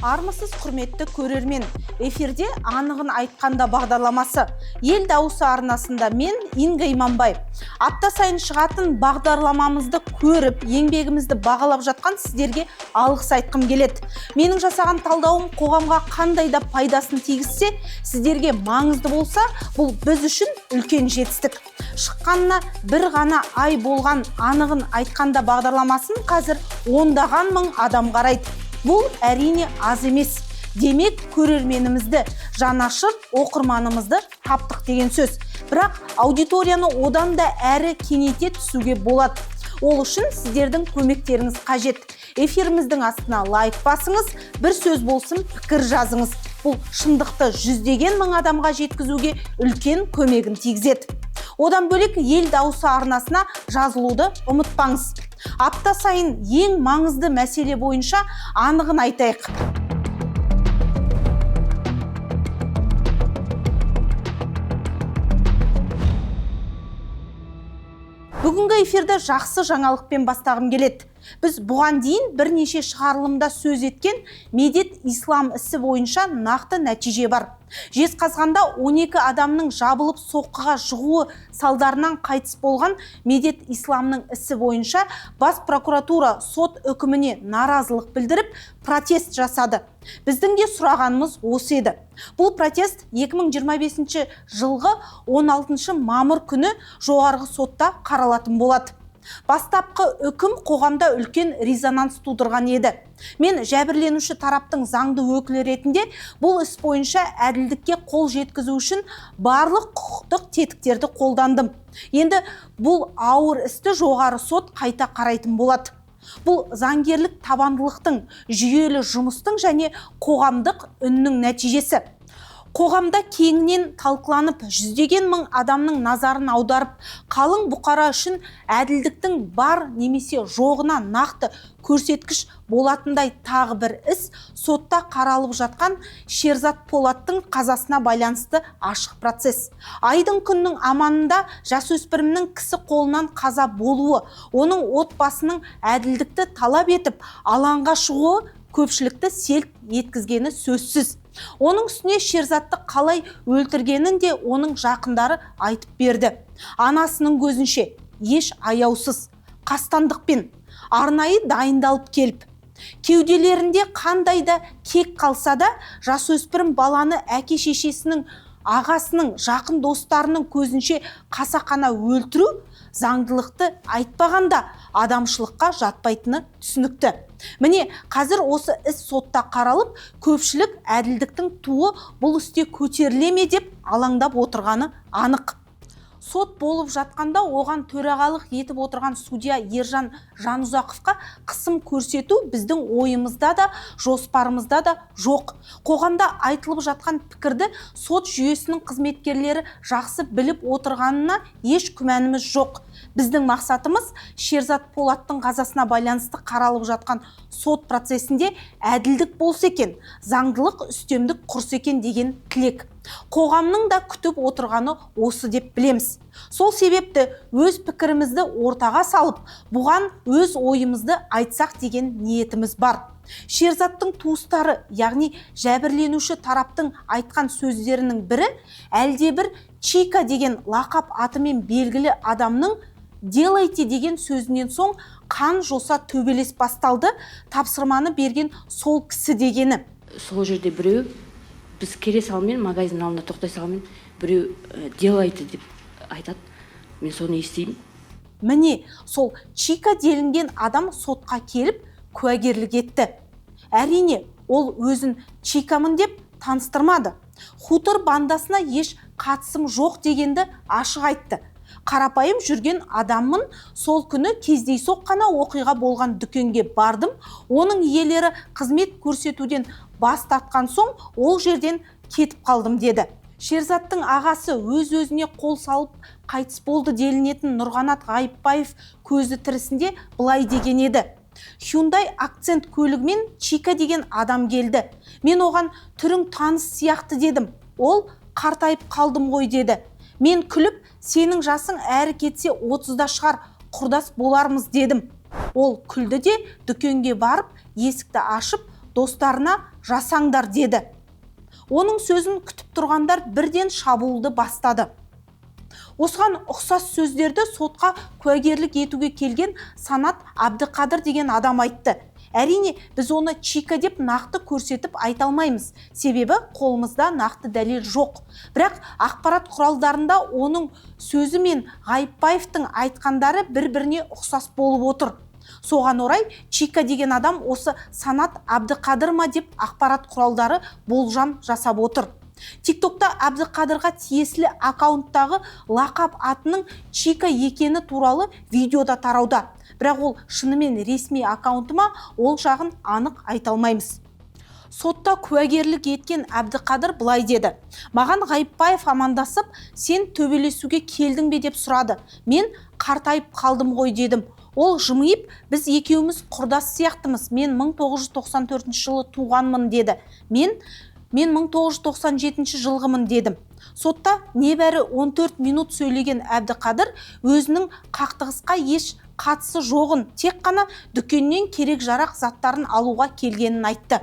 Армысыз, құрметті көрермен! Эфирде «Анығын айтқанда» бағдарламасы. «Ел дауысы» арнасында мен, Инга Иманбай. Апта сайын шығатын бағдарламамызды көріп, еңбегімізді бағалап жатқан сіздерге алғыс айтқым келеді. Менің жасаған талдауым қоғамға қандай да пайдасын тигізсе, сіздерге маңызды болса, бұл біз үшін үлкен жетістік. Шыққанына бір ғана ай болған «Анығын айтқанда» бағдарламасын қазір ондаған мың адам қарайды. Бұл, әрине, аз емес. Демек, көрерменімізді, жанашыр оқырманымызды таптық деген сөз. Бірақ аудиторияны одан да әрі кеңейте түсуге болады. Ол үшін сіздердің көмектеріңіз қажет. Эфиріміздің астына лайк басыңыз, бір сөз болсын пікір жазыңыз. Бұл шындықты жүздеген мың адамға жеткізуге үлкен көмегін тигізеді. Одан бөлек, «Ел дауысы» арнасына жазылуды ұмытпаңыз. Апта сайын ең маңызды мәселе бойынша анығын айтайық. Бүгінгі эфирді жақсы жаңалықпен бастағым келеді. Біз бұған дейін бірнеше шығарылымда сөз еткен Медет Ислам ісі бойынша нақты нәтиже бар. Жезқазғанда 12 адамның жабылып соққыға жығуы салдарынан қайтыс болған Медет Исламның ісі бойынша бас прокуратура сот үкіміне наразылық білдіріп, протест жасады. Біздің де сұрағанымыз осы еді. Бұл протест 2025 жылғы 16 мамыр күні жоғарғы сотта қаралатын болады. Бастапқы үкім қоғамда үлкен резонанс тудырған еді. Мен жәбірленуші тараптың заңды өкілі ретінде бұл іс бойынша әділдікке қол жеткізу үшін барлық құқықтық тетіктерді қолдандым. Енді бұл ауыр істі жоғары сот қайта қарайтын болады. Бұл заңгерлік табандылықтың, жүйелі жұмыстың және қоғамдық үннің нәтижесі. Қоғамда кеңінен талқыланып, жүздеген мың адамның назарын аударып, қалың бұқара үшін әділдіктің бар немесе жоғына нақты көрсеткіш болатындай тағы бір іс — сотта қаралып жатқан Шерзат Полаттың қазасына байланысты ашық процесс. Айдың күннің аманында жасөспірімнің кісі қолынан қаза болуы, оның отбасының әділдікті талап етіп алаңға шығуы көпшілікті селт еткізгені сөзсіз. Оның үстіне Шерзатты қалай өлтіргенін де оның жақындары айтып берді. Анасының көзінше еш аяусыз, қастандықпен, арнайы дайындалып келіп. Кеуделерінде қандай да кек қалса да, жасөспірім баланы әке шешесінің, ағасының, жақын достарының көзінше қасақана өлтіру заңдылықты айтпағанда, адамшылыққа жатпайтыны түсінікті. Міне, қазір осы іс сотта қаралып, көпшілік әділдіктің туы бұл істе көтеріле ме деп алаңдап отырғаны анық. Сот болып жатқанда оған төрағалық етіп отырған судья Ержан Жанұзақовқа қысым көрсету біздің ойымызда да, жоспарымызда да жоқ. Қоғамда айтылып жатқан пікірді сот жүйесінің қызметкерлері жақсы біліп отырғанына еш күмәніміз жоқ. Біздің мақсатымыз — Шерзат Полаттың қазасына байланысты қаралып жатқан сот процесінде әділдік болса екен, заңдылық үстемдік құрса екен деген тілек. Қоғамның да күтіп отырғаны осы деп білеміз. Сол себепті өз пікірімізді ортаға салып, бұған өз ойымызды айтсақ деген ниетіміз бар. Шерзаттың туыстары, яғни жәбірленуші тараптың айтқан сөздерінің бірі әлдебір Чика деген лақап атымен белгілі адамның «делайте» деген сөзінен соң қан жоса төбелес басталды, тапсырманы берген сол кісі дегені. Сол жерде біреу, біз келе салымен, магазин алдында тоқтай салымен, біреу «делайте» деп айтады, мен соны естимін. Міне, сол Чика делінген адам сотқа келіп куәгерлік етті. Әрине, ол өзін Чикамын деп таныстырмады. Хутор бандасына еш қатысым жоқ дегенді ашық айтты. Қарапайым жүрген адаммын, сол күні кездейсоқ қана оқиға болған дүкенге бардым, оның иелері қызмет көрсетуден бас тартқан соң ол жерден кетіп қалдым деді. Шерзаттың ағасы, өз-өзіне қол салып қайтыс болды делінетін Нұрғанат Ғайыпбаев көзі тірісінде былай деген еді: «Hyundai Акцент көлігімен Чика деген адам келді. Мен оған түрің таныс сияқты дедім. Ол қартайып қалдым ғой деді. Мен күліп, сенің жасың әрі кетсе 30-да шығар, құрдас болармыз дедім. Ол күлді де, дүкенге барып, есікті ашып, Достарына жасаңдар деді. Оның сөзін күтіп тұрғандар бірден шабуылды бастады. Осыған ұқсас сөздерді сотқа куәгерлік етуге келген Санат Әбдіқадыр деген адам айтты. Әрине, біз оны Чика деп нақты көрсетіп айта алмаймыз, себебі қолымызда нақты дәлел жоқ. Бірақ ақпарат құралдарында оның сөзі мен Ғайыпбаевтың айтқандары бір-біріне ұқсас болып отыр. Соған орай Чика деген адам осы Санат Әбдіқадыр ма деп ақпарат құралдары болжам жасап отыр. ТикТокта Әбдіқадырға тиесілі аккаунттағы лақап атының Чика екені туралы видеода тарауда. Бірақ ол шынымен ресми аккаунты ма, ол жағын анық айта алмаймыз. Сотта куәгерлік еткен Әбдіқадыр былай деді: «Маған Ғайыпбаев амандасып, сен төбелесуге келдің бе деп сұрады. Мен қартайып қалдым ғой дедім. Ол жымиып, біз екеуміз құрдас сияқтымыз, мен 1994 жылы туғанмын деді. Мен 1997 жылғымын дедім». Сотта небәрі 14 минут сөйлеген Әбдіқадыр өзінің қақтығысқа еш қатысы жоғын, тек қана дүкеннен керек жарақ заттарын алуға келгенін айтты.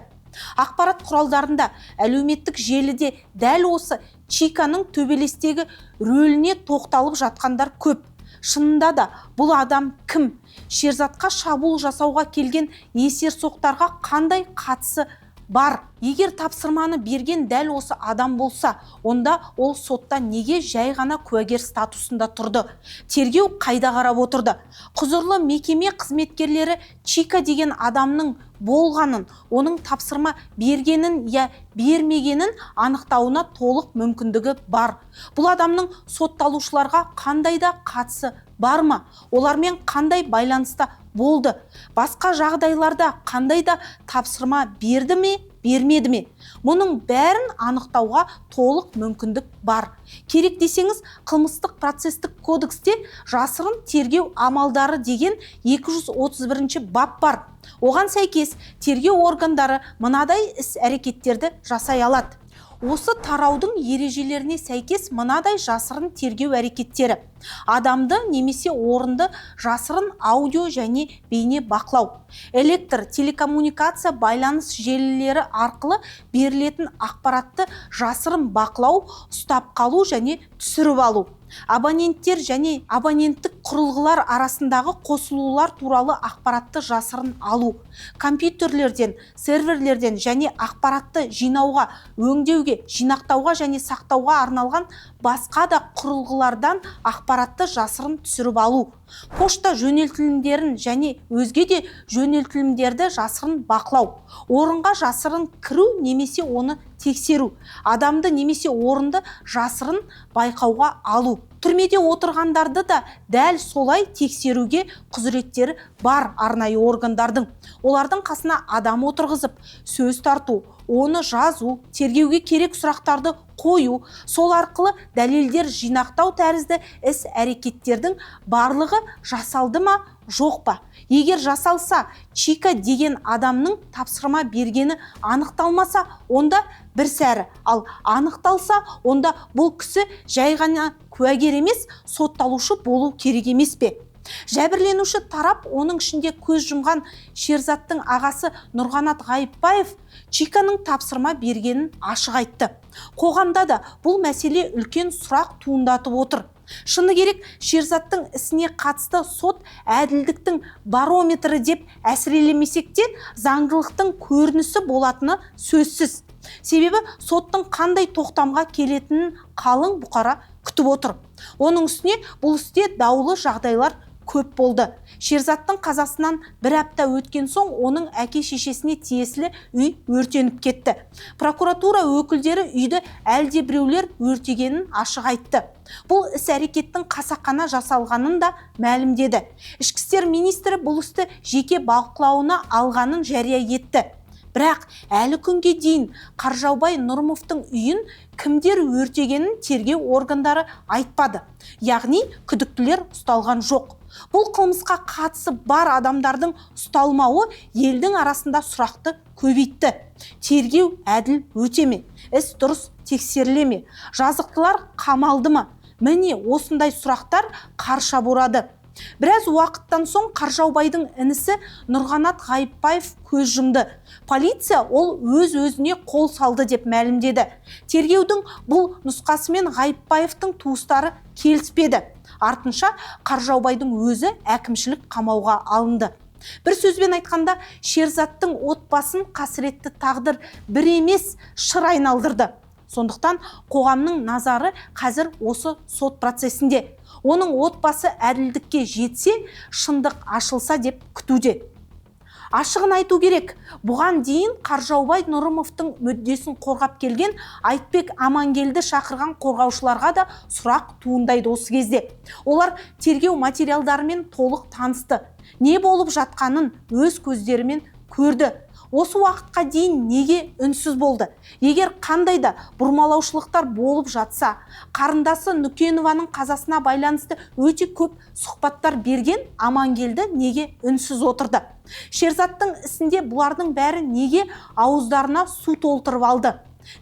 Ақпарат құралдарында, әлеуметтік желіде дәл осы Чиканың төбелестегі рөліне тоқталып жатқандар көп. Шынында да бұл адам кім? Шерзатқа шабуыл жасауға келген есерсоқтарға қандай қатысы бар? Егер тапсырманы берген дәл осы адам болса, онда ол сотта неге жай ғана куәгер статусында тұрды? Тергеу қайда қарап отырды? Құзырлы мекеме қызметкерлері Чика деген адамның болғанын, оның тапсырма бергенін я бермегенін анықтауына толық мүмкіндігі бар. Бұл адамның сотталушыларға қандай да қатысы бар ма? Олармен қандай байланыста болды? Басқа жағдайларда қандай да тапсырма берді ме, бермеді ме? Мұның бәрін анықтауға толық мүмкіндік бар. Керек десеңіз, қылмыстық процестік кодексте жасырын тергеу амалдары деген 231 бап бар. Оған сәйкес тергеу органдары мынадай іс әрекеттерді жасай алады. Осы тараудың ережелеріне сәйкес мынадай жасырын тергеу әрекеттері: адамды немесе орынды жасырын аудио және бейне бақылау, электр, телекоммуникация байланыс желілері арқылы берілетін ақпаратты жасырын бақылау, ұстап қалу және түсіріп алу, абоненттер және абоненттік құрылғылар арасындағы қосылулар туралы ақпаратты жасырын алу, компьютерлерден, серверлерден және ақпаратты жинауға, өңдеуге, жинақтауға және сақтауға арналған басқа да құрылғылардан ақпаратты жасырын түсіріп алу, пошта жөнелтілімдерін және өзге де жөнелтілімдерді жасырын бақылау, орынға жасырын кіру немесе оны тексеру, адамды немесе орынды жасырын байқауға алу. Түрмеде отырғандарды да дәл солай тексеруге құзыреттері бар арнайы органдардың. Олардың қасына адам отырғызып, сөз тарту, оны жазу, тергеуге керек сұрақтарды қою, сол арқылы дәлелдер жинақтау тәрізді іс әрекеттердің барлығы жасалды ма, жоқ па? Егер жасалса, Чика деген адамның тапсырма бергені анықталмаса, онда бір сәрі, ал анықталса, онда бұл кісі жай ғана куәгер емес, сотталушы болу керек емес пе? Жәбірленуші тарап, оның ішінде көз жұмған Шерзаттың ағасы Нұрғанат Ғайыпбаев Чиканың тапсырма бергенін ашық айтты. Қоғамда да бұл мәселе үлкен сұрақ туындатып отыр. Шыны керек, Шерзаттың ісіне қатысты сот әділдіктің барометрі деп әсірелемесек те, заңдылықтың көрінісі болатыны сөзсіз. Себебі соттың қандай тоқтамға келетінін қалың бұқара күтіп отыр. Оның үстіне бұл істе даулы жағдайлар көп болды. Шерзаттың қазасынан бір апта өткен соң оның әке шешесіне тиесілі үй өртеніп кетті. Прокуратура өкілдері үйді әлде біреулер өртегенін ашық айтты. Бұл іс әрекеттің қасақана жасалғанын да мәлімдеді. Ішкі істер министрі бұл істі жеке бақылауына алғанын жария етті. Бірақ әлі күнге дейін Қаржаубай Нұрымовтың үйін кімдер өртегенін тергеу органдары айтпады. Яғни күдіктілер ұсталған жоқ. Бұл қылмысқа қатысы бар адамдардың ұсталмауы елдің арасында сұрақты көбейтті. Тергеу әділ өте ме? Іс дұрыс тексеріле ме? Жазықтылар қамалды ма? Міне осындай сұрақтар қарша борады. Біраз уақыттан соң Қаржаубайдың інісі Нұрғанат Ғайыпбаев көз жұмды. Полиция ол өз-өзіне қол салды деп мәлімдеді. Тергеудің бұл нұсқасымен Ғайыпбаевтың туыстары келіспеді. Артынша Қаржаубайдың өзі әкімшілік қамауға алынды. Бір сөзбен айтқанда, Шерзаттың отбасын қасіретті тағдыр бір емес, шыр айналдырды. Сондықтан қоғамның назары қазір осы сот процесінде. Оның отбасы әділдікке жетсе, шындық ашылса деп күтуде. Ашығын айту керек, бұған дейін Қаржаубай Нұрымовтың мүддесін қорғап келген Айтбек Амангелді шақырған қорғаушыларға да сұрақ туындайды осы кезде. Олар тергеу материалдарымен толық танысты. Не болып жатқанын өз көздерімен көрді. Осы уақытқа дейін неге үнсіз болды? Егер қандай да бұрмалаушылықтар болып жатса, қарындасы Нүкенованың қазасына байланысты өте көп сұхбаттар берген Амангелді неге үнсіз отырды? Шерзаттың ісінде бұлардың бәрі неге ауыздарына су толтырып алды?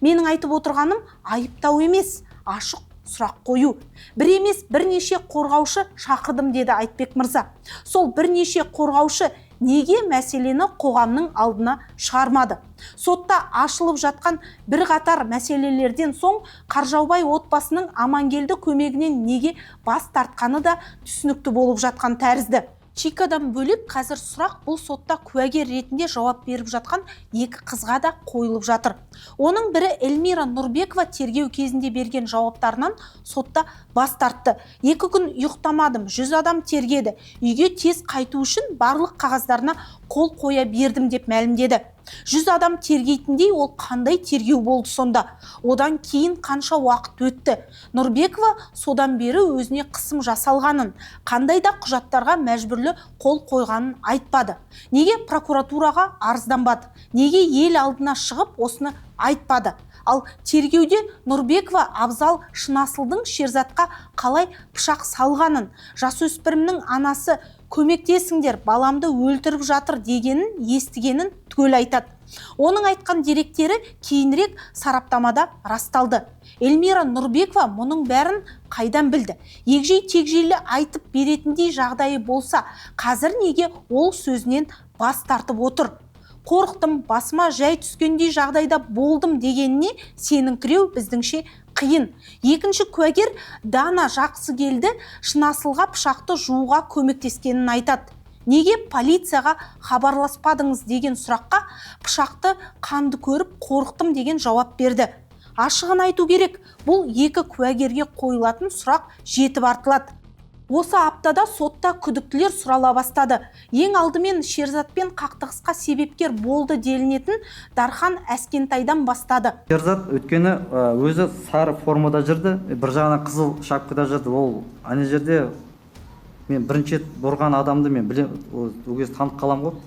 Менің айтып отырғаным айыптау емес, ашық сұрақ қою. Бір емес, бірнеше қорғаушы шақырдым деді Айтбек мырза. Сол бірнеше қорғаушы неге мәселені қоғамның алдына шығармады? Сотта ашылып жатқан бірқатар мәселелерден соң Қаржаубай отбасының Амангелді көмегінен неге бас тартқаны да түсінікті болып жатқан тәрізді. Чикадан бөлек қазір сұрақ бұл сотта куәгер ретінде жауап беріп жатқан екі қызға да қойылып жатыр. Оның бірі Эльмира Нұрбекова тергеу кезінде берген жауаптарынан сотта бас тартты. 2 күн ұйықтамадым, 100 адам тергеді. Үйге тез қайту үшін барлық қағаздарына қол қоя бердім деп мәлімдеді. 100 адам тергейтіндей ол қандай тергеу болды сонда? Одан кейін қанша уақыт өтті? Нұрбекова содан бері өзіне қысым жасалғанын, қандай да құжаттарға мәжбүрлі қол қойғанын айтпады. Неге прокуратураға арызданбады? Неге ел алдына шығып осыны айтпады? Ал тергеуде Нұрбекова Абзал Шынасылдың Шерзатқа қалай пышақ салғанын, жасөспірімнің анасы көмектесіңдер, баламды өлтіріп жатыр дегенін естігенін түгел айтады. Оның айтқан деректері кейінірек сараптамада расталды. Эльмира Нұрбекова мұның бәрін қайдан білді? Егжей-тегжейлі айтып беретіндей жағдайы болса, қазір неге ол сөзінен бас тартып отыр? Қорықтым, басыма жай түскендей жағдайда болдым дегеніне сеніңкіреу біздіңше қиын. Екінші куәгер Дана Жақсыгелді Шынасылға пышақты жууға көмектескенін айтады. Неге полицияға хабарласпадыңыз деген сұраққа пышақты қанды көріп қорықтым деген жауап берді. Ашығын айту керек, бұл екі куәгерге қойылатын сұрақ жетіп артылады. Осы аптада сотта күдіктілер сұрала бастады. Ең алдымен Шерзатпен қақтығысқа себепкер болды делінетін Дархан Әскентайдан бастады. Шерзат өйткені өзі сары формада жүрді, бір жағынан қызыл шапкада жүрді. Ол ана жерде мен бірінші рет ұрған адамды мен білем, ол кезде танып қалам ғой.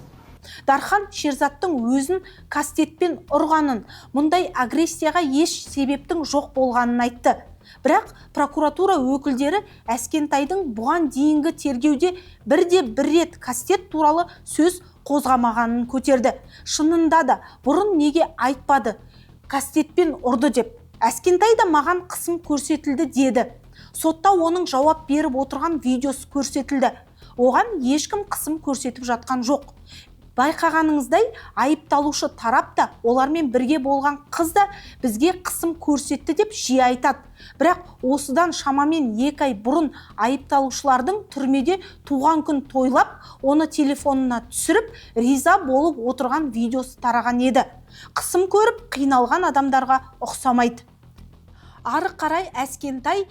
Дархан Шерзаттың өзін кастетпен ұрғанын, мұндай агрессияға еш себептің жоқ болғанын айтты. Бірақ прокуратура өкілдері Әскентайдың бұған дейінгі тергеуде бірде бір рет кастет туралы сөз қозғамағанын көтерді. Шынында да бұрын неге айтпады, кастетпен ұрды деп. Әскентай да маған қысым көрсетілді деді. Сотта оның жауап беріп отырған видеосы көрсетілді. Оған ешкім қысым көрсетіп жатқан жоқ. Байқағаныңыздай, айыпталушы тарап та, олармен бірге болған қыз да бізге қысым көрсетті деп жиі айтады. Бірақ осыдан шамамен 2 ай бұрын айыпталушылардың түрмеде туған күн тойлап, оны телефонына түсіріп, риза болып отырған видеосы тараған еді. Қысым көріп, қиналған адамдарға ұқсамайды. Ары қарай Әскентай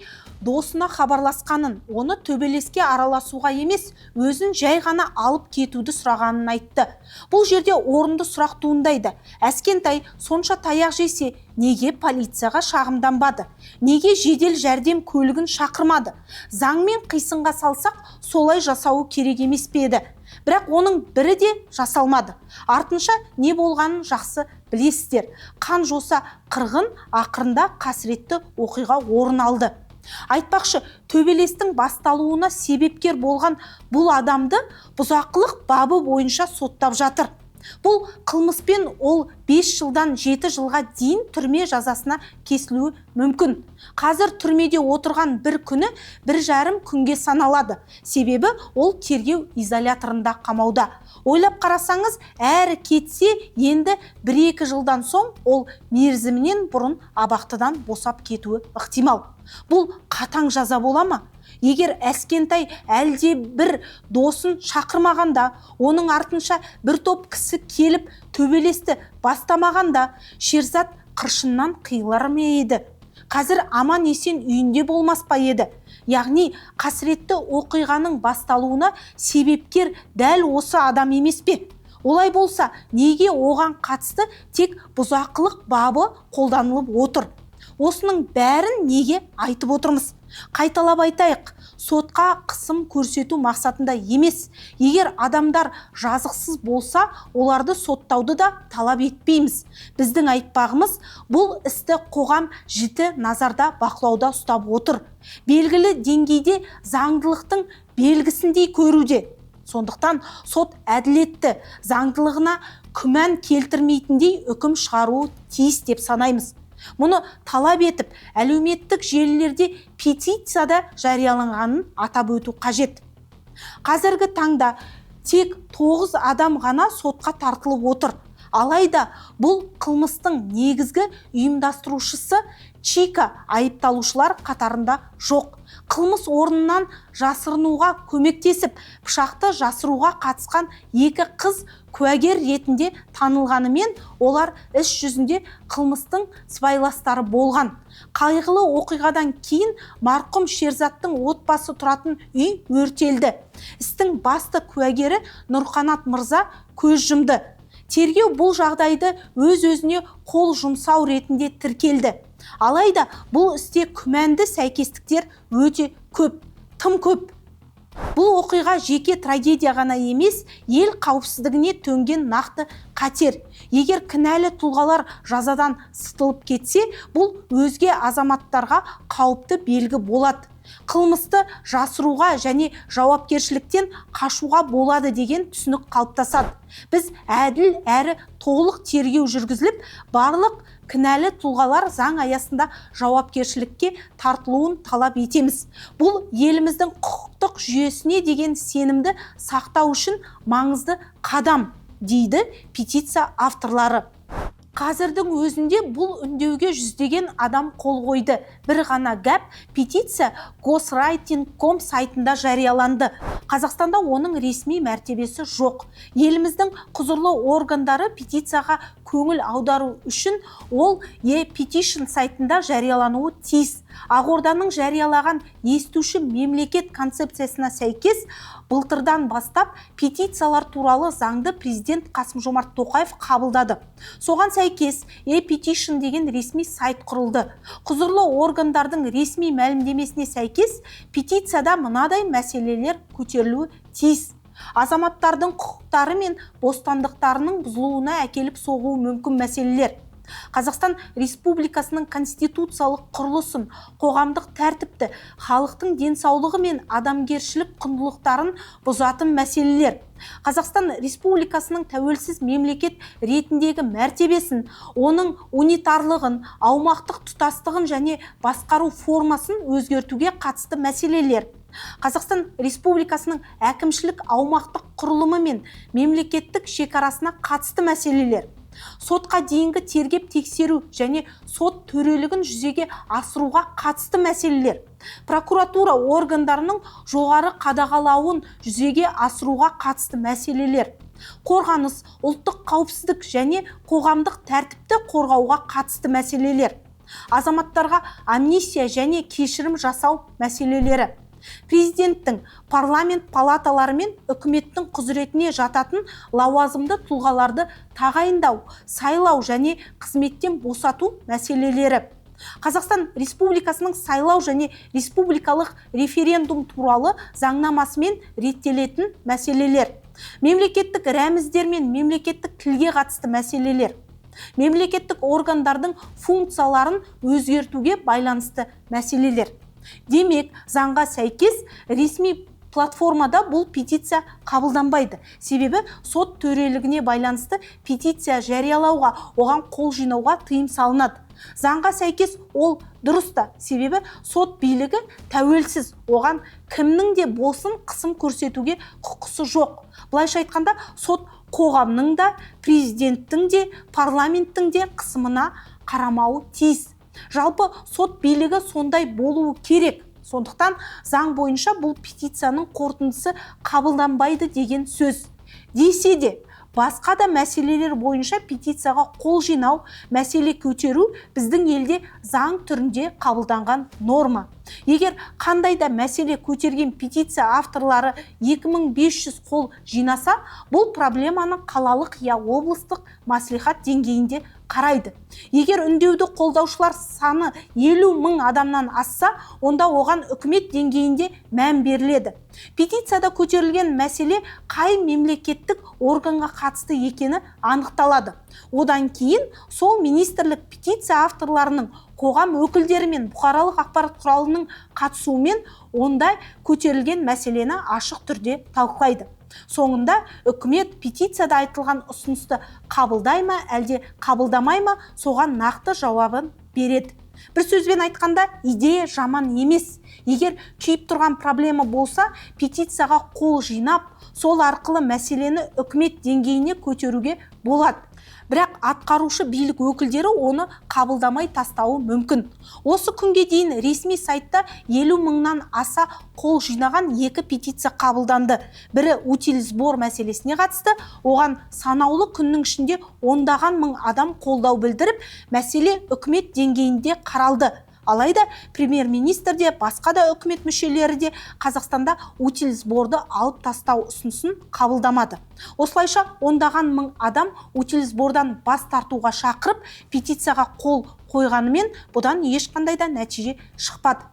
досына хабарласқанын, оны төбелеске араласуға емес, өзін жай ғана алып кетуді сұрағанын айтты. Бұл жерде орынды сұрақ туындайды. Әскентай сонша таяқ жесе, неге полицияға шағымданбады? Неге жедел жәрдем көлігін шақырмады? Заңмен қисынға салсақ, солай жасауы керек емес пе еді? Бірақ оның бірі де жасалмады. Артынша не болғанын жақсы білесіздер. Қан жоса қырғын, ақырында қасіретті оқиға орын алды. Айтпақшы, төбелестің басталуына себепкер болған бұл адамды бұзақылық бабы бойынша соттап жатыр. Бұл қылмыспен ол 5 жылдан 7 жылға дейін түрме жазасына кесілуі мүмкін. Қазір түрмеде отырған бір күні 1,5 күнге саналады. Себебі ол тергеу изоляторында қамауда. Ойлап қарасаңыз, әрі кетсе енді 1-2 жылдан соң ол мерзімінен бұрын абақтыдан босап кетуі ықтимал. Бұл қатаң жаза бола ма? Егер Әскентай әлде бір досын шақырмағанда, оның артынша бір топ кісі келіп төбелесті бастамағанда, Шерзат қыршыннан қиылар ма еді? Қазір аман есен үйінде болмас па еді? Яғни қасіретті оқиғаның басталуына себепкер дәл осы адам емес пе? Олай болса, неге оған қатысты тек бұзақылық бабы қолданылып отыр? Осының бәрін неге айтып отырмыз? Қайталап айтайық, сотқа қысым көрсету мақсатында емес. Егер адамдар жазықсыз болса, оларды соттауды да талап етпейміз. Біздің айтпағымыз, бұл істі қоғам жіті назарда бақылауда ұстап отыр. Белгілі деңгейде заңдылықтың белгісіндей көруде. Сондықтан сот әділетті, заңдылығына күмән келтірмейтіндей үкім шығаруы тиіс деп санаймыз. Мұны талап етіп, әлеуметтік желілерде петицияда жарияланғанын атап өту қажет. Қазіргі таңда тек 9 адам ғана сотқа тартылып отыр. Алайда бұл қылмыстың негізгі ұйымдастырушысы Чика айыпталушылар қатарында жоқ. Қылмыс орнынан жасырынуға көмектесіп, пышақты жасыруға қатысқан екі қыз куәгер ретінде танылғанымен, олар іс жүзінде қылмыстың сыбайластары болған. Қайғылы оқиғадан кейін марқұм Шерзаттың отбасы тұратын үй өртелді. Істің басты куәгері Нұрқанат мырза көз жұмды. Тергеу бұл жағдайды өз-өзіне қол жұмсау ретінде тіркелді. Алайда бұл істе күмәнді сәйкестіктер өте көп, тым көп. Бұл оқиға жеке трагедия ғана емес, ел қауіпсіздігіне төнген нақты қатер. Егер кінәлі тұлғалар жазадан сытылып кетсе, бұл өзге азаматтарға қауіпті белгі болады. Қылмысты жасыруға және жауапкершіліктен қашуға болады деген түсінік қалыптасады. Біз әділ әрі толық тергеу жүргізіліп, барлық кінәлі тұлғалар заң аясында жауапкершілікке тартылуын талап етеміз. Бұл еліміздің құқықтық жүйесіне деген сенімді сақтау үшін маңызды қадам, дейді петиция авторлары. Қазірдің өзінде бұл үндеуге жүздеген адам қол қойды. Бір ғана гәп, петиция goswriting.com сайтында жарияланды. Қазақстанда оның ресми мәртебесі жоқ. Еліміздің құзырлы органдары петицияға көңіл аудару үшін ол e-petition сайтында жариялануы тиіс. Ақорданың жариялаған естуші мемлекет концепциясына сәйкес, былтырдан бастап петициялар туралы заңды президент Қасым-Жомарт Тоқаев қабылдады. Соған сәйкес e-petition деген ресми сайт құрылды. Құзырлы органдардың ресми мәлімдемесіне сәйкес петицияда мынадай мәселелер көтерілуі тиіс. Азаматтардың құқықтары мен бостандықтарының бұзылуына әкеліп соғуы мүмкін мәселелер. Қазақстан Республикасының конституциялық құрылысын, қоғамдық тәртіпті, халықтың денсаулығы мен адамгершілік құндылықтарын бұзатын мәселелер. Қазақстан Республикасының тәуелсіз мемлекет ретіндегі мәртебесін, оның унитарлығын, аумақтық тұтастығын және басқару формасын өзгертуге қатысты мәселелер. Қазақстан Республикасының әкімшілік аумақтық құрылымы мен мемлекеттік шекарасына қатысты мәселелер. Сотқа дейінгі тергеп тексеру және сот төрелігін жүзеге асыруға қатысты мәселелер. Прокуратура органдарының жоғары қадағалауын жүзеге асыруға қатысты мәселелер. Қорғаныс, ұлттық қауіпсіздік және қоғамдық тәртіпті қорғауға қатысты мәселелер. Азаматтарға амнистия және кешірім жасау мәселелері. Президенттің, парламент палаталары мен үкіметтің құзыретіне жататын лауазымды тұлғаларды тағайындау, сайлау және қызметтен босату мәселелері. Қазақстан Республикасының сайлау және республикалық референдум туралы заңнамасымен реттелетін мәселелер. Мемлекеттік рәміздер мен мемлекеттік тілге қатысты мәселелер. Мемлекеттік органдардың функцияларын өзгертуге байланысты мәселелер. Демек, заңға сәйкес ресми Платформада бұл петиция қабылданбайды. Себебі сот төрелігіне байланысты петиция жариялауға, оған қол жинауға тыйым салынады. Заңға сәйкес ол дұрыс та, себебі сот билігі тәуелсіз, оған кімнің де болсын қысым көрсетуге құқысы жоқ. Былайша айтқанда, сот қоғамның да, президенттің де, парламенттің де қысымына қарамауы тиіс. Жалпы сот билігі сондай болуы керек. Сондықтан заң бойынша бұл петицияның қорытындысы қабылданбайды деген сөз. Десе де, басқа да мәселелер бойынша петицияға қол жинау, мәселе көтеру біздің елде заң түрінде қабылданған норма. Егер қандай да мәселе көтерген петиция авторлары 2500 қол жинаса, бұл проблеманы қалалық я облыстық мәслихат деңгейінде қарайды. Егер үндеуді қолдаушылар саны 50 мың адамнан асса, онда оған үкімет деңгейінде мән беріледі. Петицияда көтерілген мәселе қай мемлекеттік органға қатысты екені анықталады. Одан кейін сол министрлік петиция авторларының, қоғам өкілдері мен бұқаралық ақпарат құралының қатысуымен онда көтерілген мәселені ашық түрде талқылайды. Соңында үкімет петицияда айтылған ұсынысты қабылдай ма, әлде қабылдамай ма, соған нақты жауабын береді. Бір сөзбен айтқанда, идея жаман емес. Егер күйіп тұрған проблема болса, петицияға қол жинап, сол арқылы мәселені үкімет деңгейіне көтеруге болады. Бірақ атқарушы билік өкілдері оны қабылдамай тастауы мүмкін. Осы күнге дейін ресми сайтта 50 мыңнан аса қол жинаған 2 петиция қабылданды. Бірі утильсбор мәселесіне қатысты, оған санаулы күннің ішінде ондаған мың адам қолдау білдіріп, мәселе үкімет деңгейінде қаралды. Алайда премьер-министр де, басқа да үкімет мүшелері де Қазақстанда утильсборды алып тастау ұсынысын қабылдамады. Осылайша ондаған мың адам утильсбордан бас тартуға шақырып, петицияға қол қойғанымен бұдан ешқандай да нәтиже шықпады.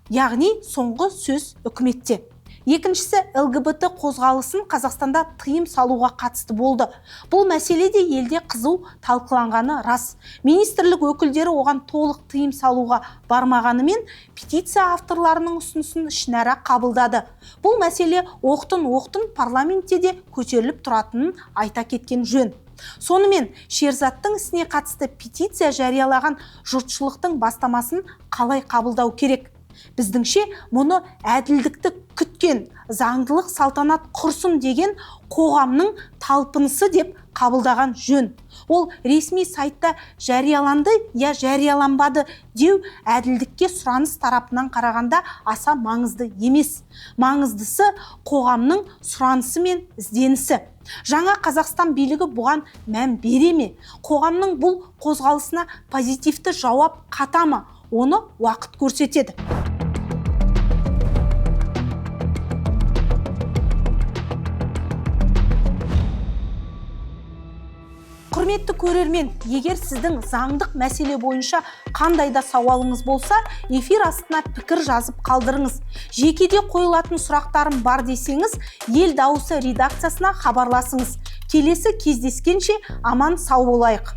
Яғни соңғы сөз үкіметте. Екіншісі ЛГБТ қозғалысын Қазақстанда тыйым салуға қатысты болды. Бұл мәселе де елде қызу талқыланғаны рас. Министрлік өкілдері оған толық тыйым салуға бармағанымен петиция авторларының ұсынысын ішінара қабылдады. Бұл мәселе оқтын-оқтын парламентте де көтеріліп тұратынын айта кеткен жөн. Сонымен Шерзаттың ісіне қатысты петиция жариялаған жұртшылықтың бастамасын қалай қабылдау керек? Біздіңше мұны әділдікті күткен, заңдылық салтанат құрсын деген қоғамның талпынысы деп қабылдаған жөн. Ол ресми сайтта жарияланды я жарияланбады деу әділдікке сұраныс тарапынан қарағанда аса маңызды емес. Маңыздысы қоғамның сұранысы мен ізденісі. Жаңа Қазақстан билігі бұған мән бере ме? Қоғамның бұл қозғалысына позитивті жауап қата ма? Оны уақыт көрсетеді. Құрметті көрермен, егер сіздің заңдық мәселе бойынша қандай да сауалыңыз болса, эфир астына пікір жазып қалдырыңыз. Жекеде қойылатын сұрақтарым бар десеңіз, Ел дауысы редакциясына хабарласыңыз. Келесі кездескенше аман сау болайық.